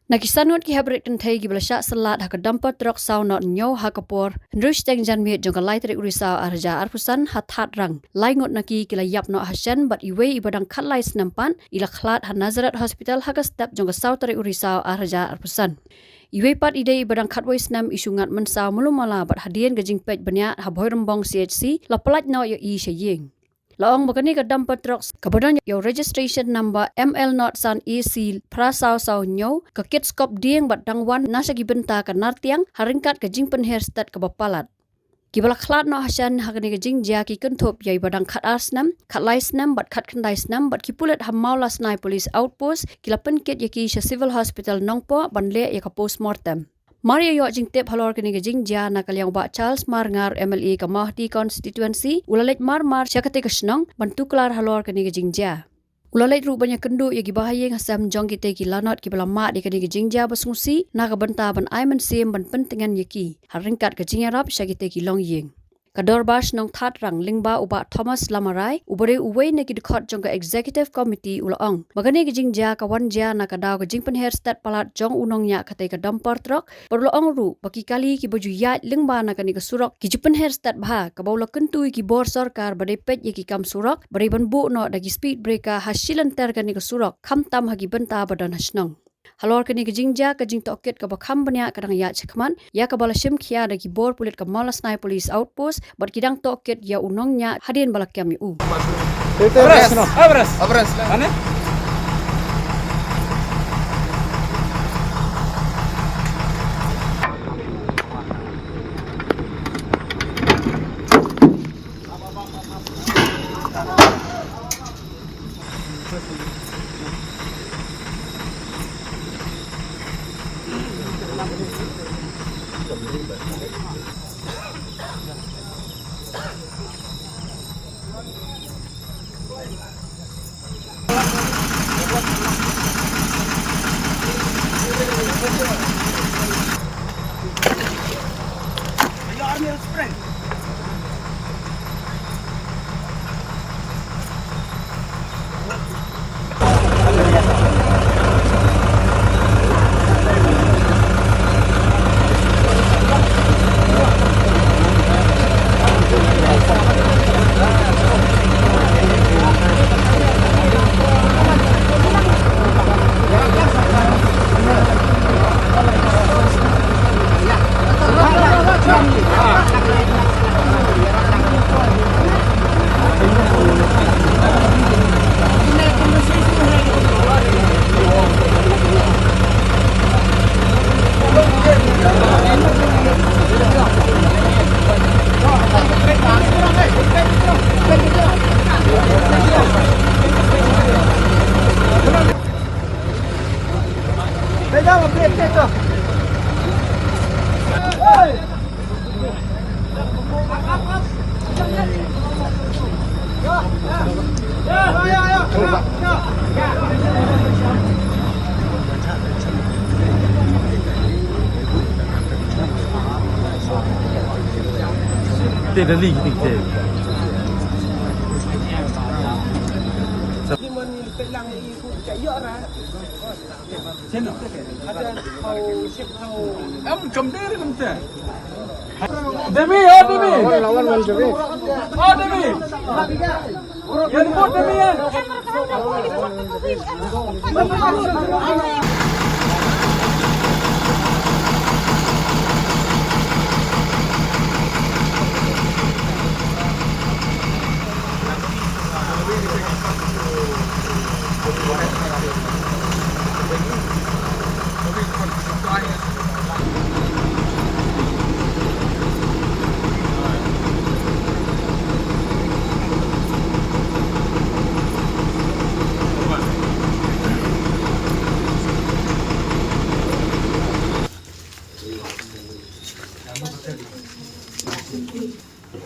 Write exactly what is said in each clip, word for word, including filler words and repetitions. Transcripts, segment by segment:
Na ki san ngut ki hep rit kynthei kiba la shah syllat ha ka dumper truck saw ngut hynñiew ha ka por hynriew shiteng janmiet jong ka lai tarik u Risaw ar hajar arphew san ha Thadrang, lai ngut na ki ki la ïap noh ha shen bad iwei iba dang khatlai snem pat i la khlad ha Nazareth Hospital ha ka step jong ka saw tarik u Risaw ar hajar arphew san. Iwei pat i dei iba dang khatwei snem i shu ngat mynsaw malu mala bad hadien ka jingpeit bniah ha Bhoirymbong C H C la pyllait noh ïa i sha ïing. La ong ba kane ka dumper truck kaba don ïa u registration number M L nod san A C phra saw saw hynñiew ka kit skop dieng bad dang wan na sha ki bynta ka Nartiang ha ryngkat ka jingpynher stet kaba palat. Kiba la khlad noh ha shen ha kane ka jingjia ki kynthup ïa iba dang khatar snem, khatlai snem bad khatkhyndai snem bad ki pulit ha Mawlasnai Police Outpost ki la pynkit ïa ki sha Civil Hospital Nongpoh ban leh ïa ka postmortem. Mar ïa ïoh jingtip halor kane ka jingjia na ka liang u Bah Charles Marngar M L A ka Mawhati Constituency u la leit mar mar sha katei ka shnong ban tuklar halor kane ka jingjia. U la leit ruh ban ïakynduh ïa ki bahaïing hasem jong kitei ki lanot kiba la mad ïa kane ka jingjia ba sngewsih na ka bynta ban ai mynsiem ban pyntngen ïa ki ha ryngkat ka jingïarap sha kitei ki longïing. Ka Dorbar Shnong Thadrang lyngba u Bah Thomas Lamarai uba dei uwei na ki dkhot jong ka Executive Committee u la ong ba kane ka jingjia ka wan jia na ka daw ka jingpynher stet palat jong u nongñiah katei ka dumper truck bad u la ong ruh ba ki kali kiba ju ïaid lyngba na kane ka surok ki ju pynher stet bha, kaba u la kyntu ïa ki bor sorkar ba dei peit ïa ki kam surok ba dei ban buh noh da ki speed breaker ha shi lynter kane ka surok khamtam ha ki bynta ba don ha shnong. Halor kane ka jingjia ka jingtohkit kaba kham bniah ka dang ïaid shakhmat ïa kaba la shim khia da ki bor pulit ka Mawlasnai Police Outpost bad ki dang tohkit ïa u nongñiah hadien ba la kem ïa u. Abres, abres. Ane? Te da li ki te. Em, jom diri kumte. Demi, oh, Demi. Oh, Demi. Yan po, Demi, yan.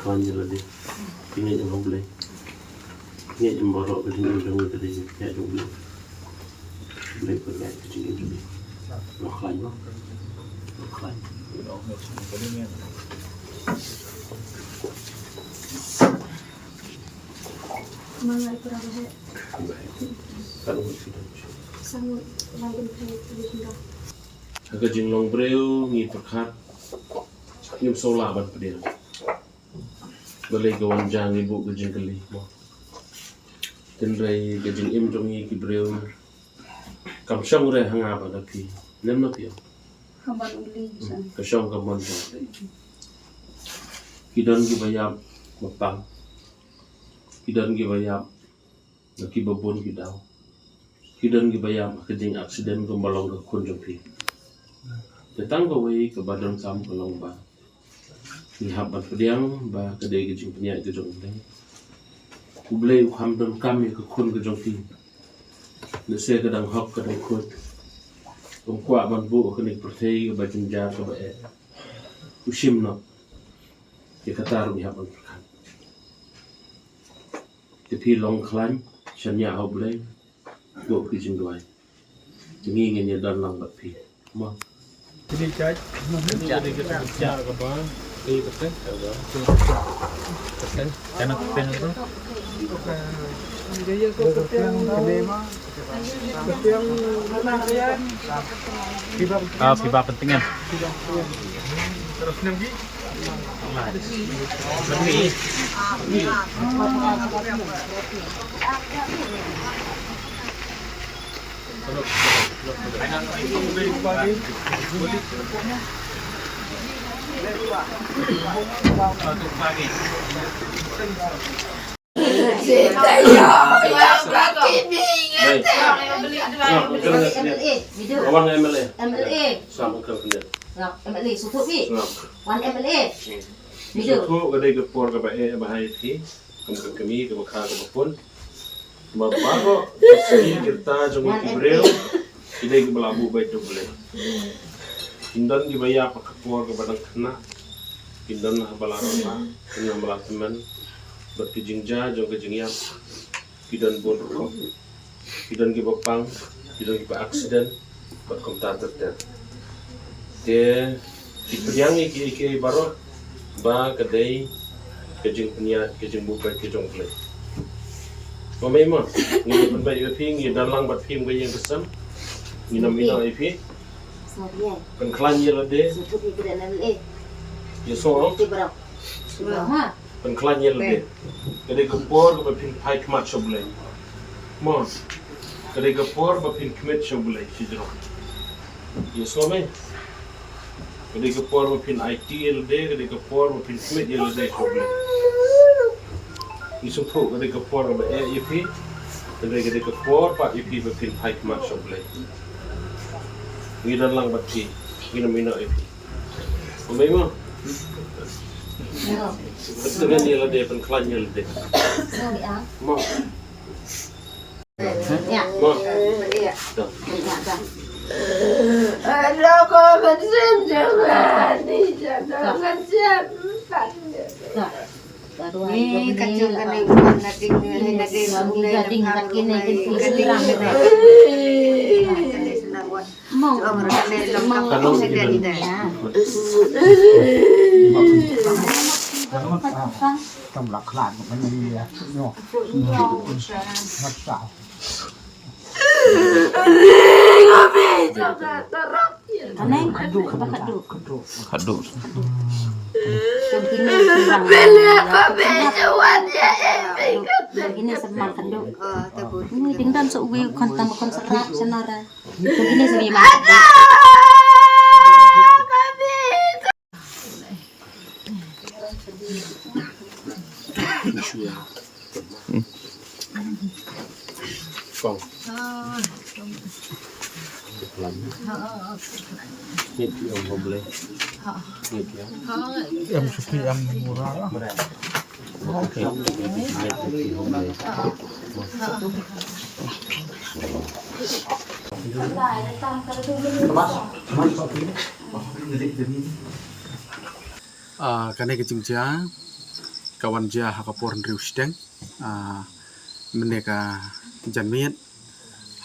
Khan jala de. Pynïaid ïa U Blei. Pynïaid ïa baroh ka jingim jong ngi ka dei ka jingïaid ïa U Blei. Blei pynïaid ka jingim jong ngi. Noh khlaiñ noh. Noh khlaiñ. Mangai pura bahe. Bahe. Kan ngut sida. Sangut lai kan phe. Ha ka jinglong briew ngi pyrkhat, ngim sngewlah ban pdiang. Balei ka wan jia ngi buh ka jingkylli mo. Hynrei ka jingim jong ngi ki briew kam shong re ha nga bad ha phi. Nem na phi. Ka shong ka mon jong phi. Ki don kiba ïap ba pang. Ki don kiba ïap na kiba bun ki daw. Ki don kiba ïap ha ka jing accident kumba long ka khun jong phi. Te tang kawei kaba donkam ka long ba ngi hap ban pdiang ba ka dei ka jingpynïaid ka jong U Blei. U Blei u kham donkam ïa ka khun ka jong phi. Lehse ka dang hok ka dang khuid. Um kwah ban buh kane ka pyrthei kaba jynjar kaba eh. U shim noh. Ïa kata ruh ngi hap ban pyrkhat. Te phi long khlaiñ shaniah ha U Blei. Buh ki jingduwai. Te ngi ngin ïa don lang bad phi. Mo. Ah, phi ba penting kan? Wan M L A. M L A. Sam kan kena. Ngap M L A sutu bi. Ngap. Wan M L A. Hmm. Ngi sutu ka dei ka por kaba eh ba hai phi. Kam kam kami kaba kha kaba pun. Ba baroh ka sngi kita jong ki briew. Ki dei kiba la buh beit da U Blei. Kin don kiba ïap ha ka por kaba dang khynnah. Kin don ha ba la rala. Kin don ha ba la tymmen. Bad ki jingjia jong ka jingïap. Ki don bun rukom. Ki don kiba pang, ki don kiba accident, bad kumta ter ter. Te ki pdiang ïa ki, ïa ki baroh ba ka dei ka jingpynïaid, ka jingbuh beit ka jong U Blei. Mo mei mo, ngi pynbeit ïa phi, ngi don lang bad phi, mo ka ïing ka sem. Ngi nym ïehnoh ïa phi. Pynkhlaiñ ïa lade. Ïa so. Pynkhlaiñ ïa lade. Ka dei ka por kaba phin phai khmat sha U Blei. Mo. Ka dei ka por ba phin khmih sha U Blei shi jrong. Ïa so me. Ka dei ka por ba phin aiti ïa lade, ka dei ka por ba phin khmih ïa lade sha U Blei. Ngi sngewthuh ka dei ka por ba eh ïa phi. Ka dei ka dei ka por ba ïa phi ba phin phai khmat sha U Blei. Ngi don lang bad phi. Ngi nym ïehnoh ïa phi. Mo mei mo. Pynskhem ïa lade, pynkhlaiñ ïa lade. Mo. Mo. Ni ka jong ka ne, ka ding ne, ka ding ne, ka ding ne. Khadduh. Ini sema khadduh. Ini dingdam sa uwi khon tam khon serap senara. Ini sema ma. Kong. Ngit ïa, kong, boleh. Ngit ïa. Em supi em murah lah. Ah, kane ka jingjia ka wan jia ha ka por hynriew shiteng, ah, mynne ka janmiet,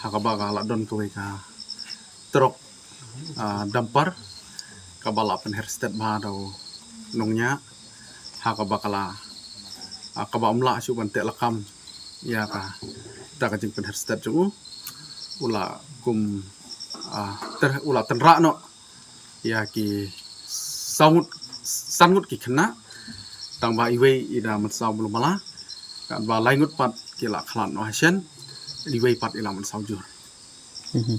ha kaba ka la don kawei ka trok, ah, dumper kaba la pynher stet bha da u nongñiah, ha kaba ka la, ah, kaba um lah shuh ban teh lakam ïa kata ka jingpynher stet jong u, u la kum, ah, ter, u la tynrah noh Ïa ki saw ngut, san ngut ki khynnah, tang ba iwei i da mynsaw mluh mala, katba lai ngut pat ki la khlad noh hashen, iwei pat i la mynsaw jur. Mhm.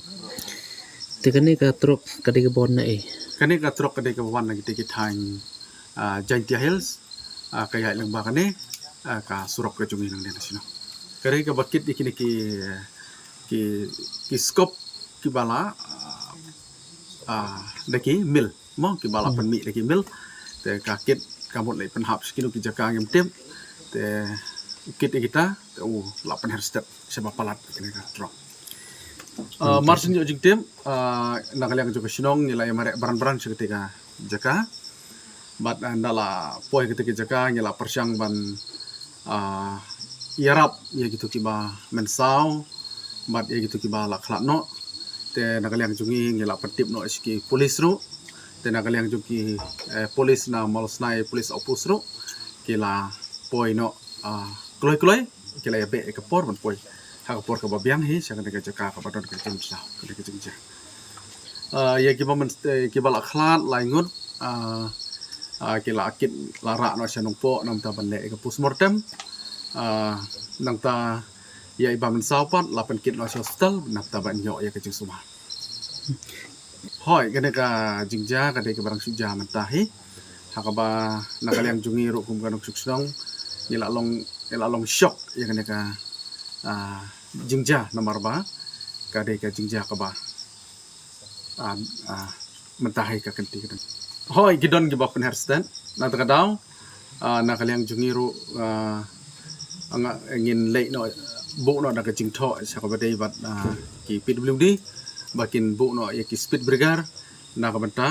Te kane ka trok ka dei kaba wan na ei? Kane ka trok ka dei kaba wan na kita ki thaiñ, ah, Jaintia Hills, ah, ka ïaid lyngba kane, ah, ka surok ka jong ngi nangne na shnong. Ka dei kaba kit ïa kine ki, ki, ki skop kiba la, ah, ah, da ki mill, mo, kiba la pynmih da ki mill. Te ka kit ka mut la pynhap sha kino ki jaka ngim tip. Te u kit ïa kita, te u la pynher stet shaba palat ïa kane ka trok. Ah, mar shen ïoh jingtip, ah, na ka liang jong ka shnong ngi la ïa mareh bran bran sha kata ka jaka. Bad, ah, ynda la poi kata ka jaka ngi la pyrshang ban, ah, ïarap ïa kito kiba mynsaw bad ïa kito kiba la khlad noh. Te na ka liang jong ngi ngi la pyntip noh sha ki pulis ruh. Te na ka liang jong ki, eh, pulis na Mawlasnai Police Outpost ruh ki la poi noh, ah, kloi kloi, ki la ïa beh ïa ka por ban poi ha ka por kaba biang hi sha kane ka jaka kaba don ka jingmynsaw, kane ka jingjia. Ah, ïa kiba myn-, eh, kiba la khlad lai ngut, ah, ah, ki la kit la rah noh sha Nongpoh na bynta ban leh ïa ka postmortem. Ah, nangta ïa iba mynsaw pat la pynkit noh sha hospital na bynta ban ïoh ïa ka jingsumar. Hooid, kane ka jingjia ka dei kaba dang shu jia mynta hi. Ha kaba na ka liang jong ngi ruh kum ka nongshong shnong ngi la long, ngi la long shock ïa kane ka, ah, jingjia namar ba ka dei ka jingjia kaba, ah, ah, mynta hi ka kynti ka dang. Hooid, ki don kiba pynher stet. Na kata ka daw, ah, na ka liang jong ngi ruh, ah, nga, ngin leit noh, buh noh da ka jingthoh sha kaba dei bad, ah, ki P W D ba kin buh noh ïa ki speed breaker na ka bynta,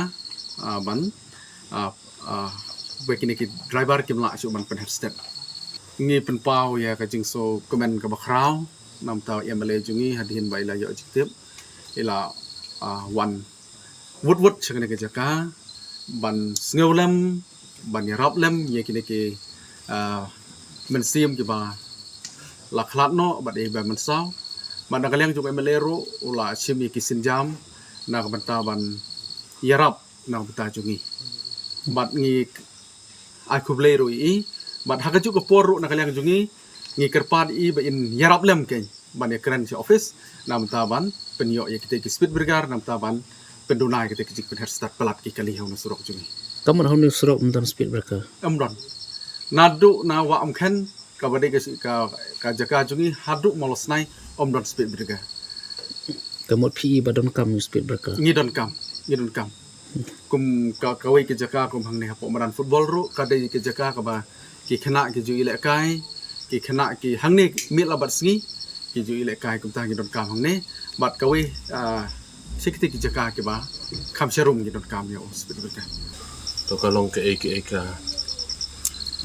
ah, ban, ah, ah, ba kine ki driver kim lah shuh ban pynher stet. Ngi pynpaw ïa ka jingsngewkmen kaba khraw na bynta u M L A jong ngi hadien ba i la ïoh jingtip, i la, ah, wan wut wut sha kane ka jaka ban sngew lem, ban ïarap lem ïa kine ki, ah, mynsiem kiba la khlad noh bad iba mynsaw. Bad na ka liang jong u M L A ruh u la shim ïa ki sienjam na ka bynta ban ïarap na ka bynta jong ngi. Bad ngi ai khublei ruh ïa i. Bad ha kajuh ka por ruh na ka liang jong ngi, ngi kyrpad ïa i ba in ïarap lem kein ban ïakren sha office na bynta ban pynïoh ïa kita ki speed breaker na bynta ban pynduna ïa kita ki jingpynher stet palat ki kali ha une u surok jong ngi. Ka mut ha une u surok ym don speed breaker? Ym don. Naduh na Wah Umkhen kaba dei ka, ka, ka jaka jong ngi haduh Mawlasnai ym don speed breaker. Ka mut phi i ba donkam ïa u speed breaker? Ngi donkam, ngi donkam. Kum ka, kawei ka jaka kum hangne hapoh madan football ruh ka dei ka jaka kaba ki khynnah ki ju ïalehkai, ki khynnah ki hangne miet la bad sngi ki ju ïalehkai, kumta ngi donkam hangne. Bad kawei, ah, sha kita ki jaka kiba kham sharum ngi donkam ïa u speed breaker. To ka long kaei kaei ka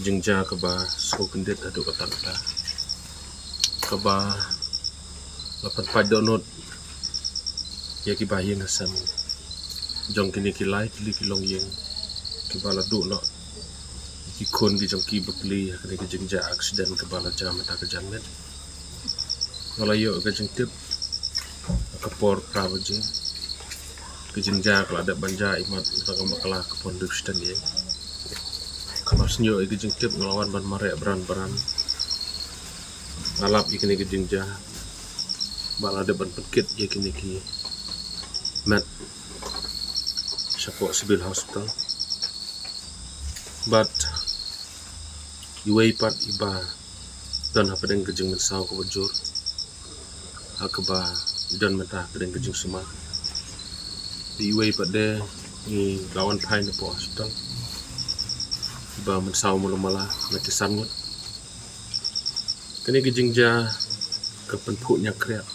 jingjia kaba sngewkyndit haduh katta katta, kaba la pynpait dohnud ïa ki bahaïing hasem jong kine ki lai tylli ki longïing kiba la duh noh ïa ki khun ki jong ki bapli ha kane ka jingjia accident kaba la jia mynta ka janmiet. Nga la ïoh ka jingtip ha ka por phra baje. Ka jingjia ka la dep ban jia imat tang ka bakla ka pon dep shiteng ïa. Ka mar shu ïoh ïa ka jingtip nga la wan ban mareh bran bran. Nga lap ïa kine ki jingjia ba la dep ban pynkit ïa kine ki met shapoh Civil Hospital. Bad iwei pat iba don hapdeng ka jingmynsaw kaba jur ha kaba i don mynta hapdeng ka jingsumar. Iwei pat de ngi la wan phai na poh hospital, iba mynsaw mala mala na ki san ngut. Kane ka jingjia ka pynphuh ñiangkriah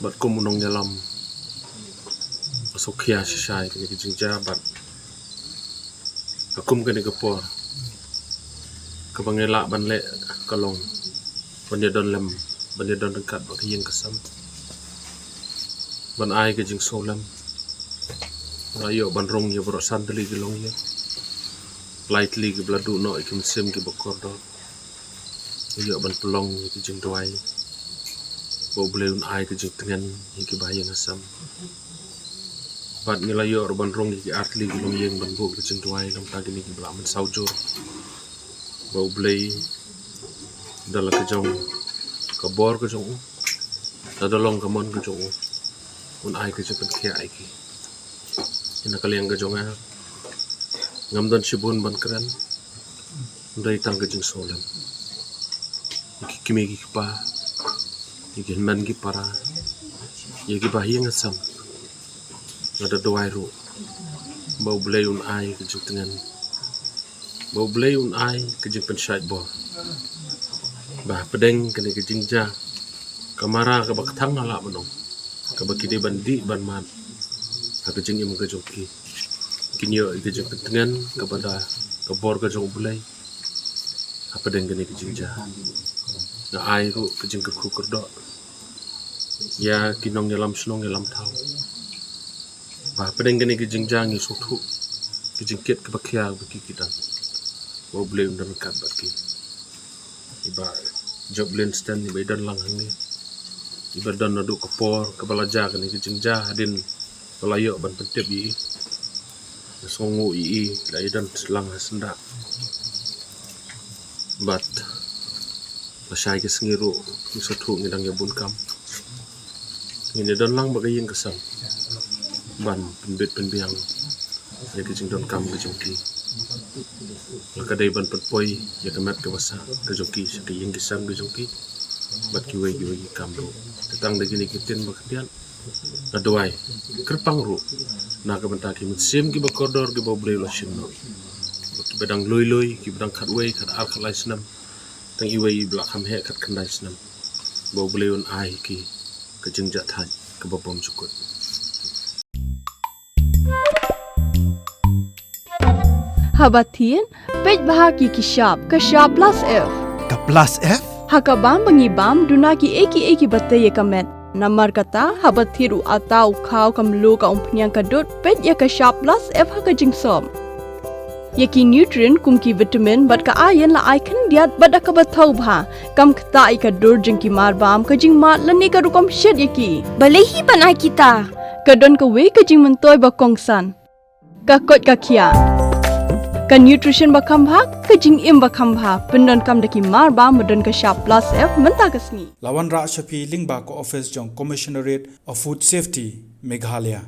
bad kum u nongïalam nga sngewkhia shisha ïa kane ka jingjia bad ha kum kane ka por kaba ngi lah ban leh ka long ban ïadon lem, ban ïadon ryngkat bad ka ïing ka sem, ban ai ka jingsngewlem. Nga ïoh ban rung ïa baroh san tylli ki longïing, lai tylli kiba la duh noh ïa ki mynsiem kiba kordor. Ïoh ban pynlong ïa ki jingduwai ba U Blei un ai ka jingtngen ïa ki bahaïing hasem. Bad ngi la ïoh ruh ban rung ïa ki artylli ki longïing ban buh ka jingduwai namar kine kiba la mynsaw jur. Ba U Blei da la ka jong ka bor ka jong u, da la long ka mon ka jong u, un ai ka jingpynkhiah ïa ki. Ïa na ka liang ka jong nga, ngam don shibun ban kren, hynrei tang ka jingsngewlem. Ïa ki kmie ki kpa, ïa ki hynmen ki para, ïa kiba ha ïing ha sem, nga da duwai ruh ba U Blei un ai ka jingtngen, ba U Blei un ai ka jingpynshait bor, ba hapdeng kane ka jingjia ka mara kaba kthang halak mynno, kaba ki dei ban dih ban mad ha ka jingim ka jong ki, kin ïoh ïa ka jingpyntngen kaba da ka bor ka jong U Blei. Hapdeng kane ka jingjia, nga ai ruh ka jingkyrkhu kyrdoh ïa ki nongïalam shnong ïalam thaw, ba hapdeng kane ka jingjia ngi sngewthuh ka jingkit kaba khia ba ki ki don, ba U Blei un don ryngkat bad ki. I Bah Job Linston, i ba i don lang hangne, i ba don naduh ka por kaba la jia kane ka jingjia, hadien ba la ïoh ban pyntip ïa i, nga sngewnguh ïa i, la i don lang ha syndah. Bad lashai ka sngi ruh ngi sngewthuh ngi dang ïa bun kam. Ngin ïa don lang bad ka ïing ka sem ban pynbit pynbiang ïa ka jingdonkam ka jong ki, la ka dei ban pynpoi ïa ka met ka basa ka jong ki sha ka ïing ka sem ka jong ki bad kiwei kiwei ki kam ruh. Te tang da kine ki ktien ba khyndiat, nga duwai kyrpang ruh na ka bynta ki mynsiem kiba kordor kiba U Blei u la shim noh, kiba dang lui lui, kiba dang khatwei, khatar, khatlai snem, tang iwei iba la kham heh khatkhyndai snem, ba U Blei un ai ki ka jingjahthait kaba bymjukut. Haba thied, peit bha ïa ki shap, ka shap plus F. Ka plus F? Ha ka bam ba ngi bam, duna kiei kiei kiba tei ïa ka met. Namar kata, haba thied u atta, u khaw, ka mluh, ka umphniang, ka dud, peit ïa ka shap plus F ha ka jingsop. Ïa ki nutrient kum ki vitamin bad ka iron la ai khyndiat bad da kaba thaw bha. Kam ktah ïa ka dur jong ki marbam, ka jingmad lane ka rukom shet ïa ki. Balei hi ban ai kita? Ka don kawei ka jingmyntoi ba kongsan. Ka koit ka khiah. Ka nutrition ba kham bha, ka jingim ba kham bha. Pyndonkam da ki marbam ba don ka shap plus F mynta ka sngi. La wanrah sha phi lyngba ka office jong Commissionerate of Food Safety, Meghalaya.